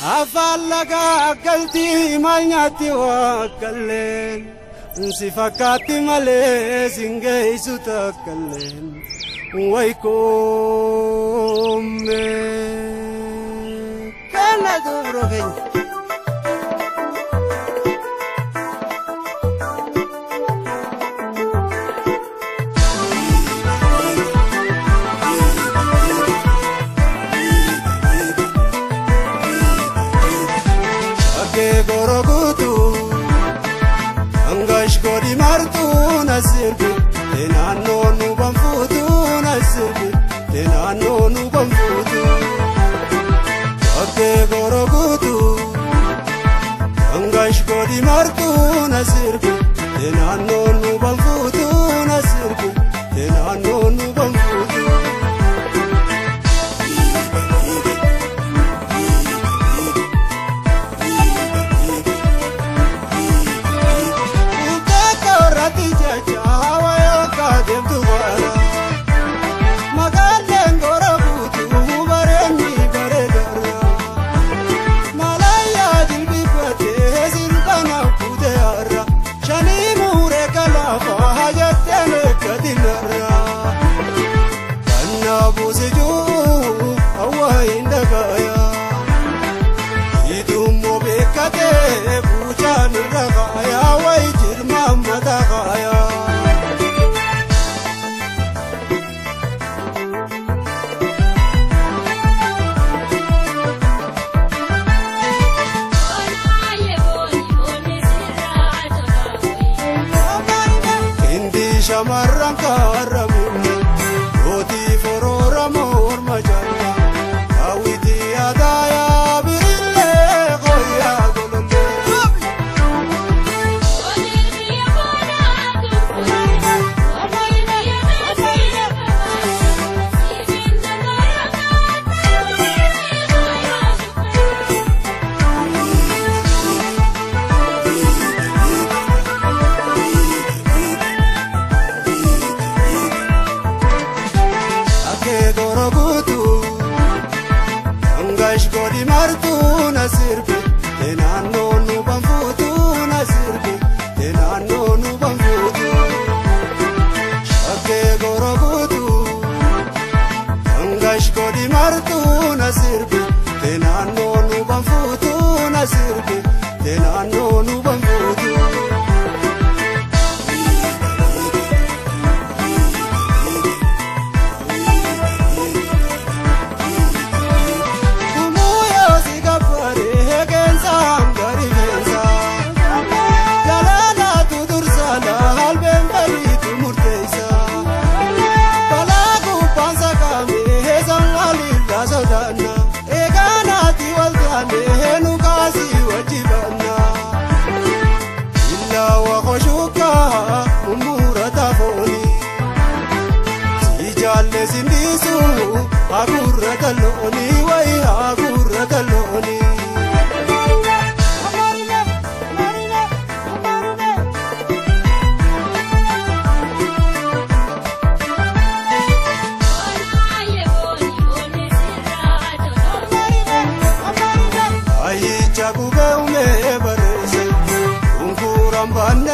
Afaan lagaa galtii maal nyaatti waakkalleen si fakkaatti malee sin geessu takkalleen wayikoomme. Kana dubro keenya. Gorogutu angash godi martu nasirbi tenano nu banfutu nasirbi tenano nu banfutu ake gorogutu angash godi martu nasirbi tenano nu banfutu nasirbi tenano nu banfutu. Shamarran kaaramuun gootii foroora morma jalla daawwitii adaayaa birillee qoyyaa golollee. Godi martu nasirbi tenano nu banfutu nasirbi tenano nu banfutu shakke gorogutu angash godi martu nasirbi tenano nu banfutu nasirbi tenano nu banfutu. Sindisu agurra taloni wai agurra taloni. Ayi chaguga ume barese unkuram banne.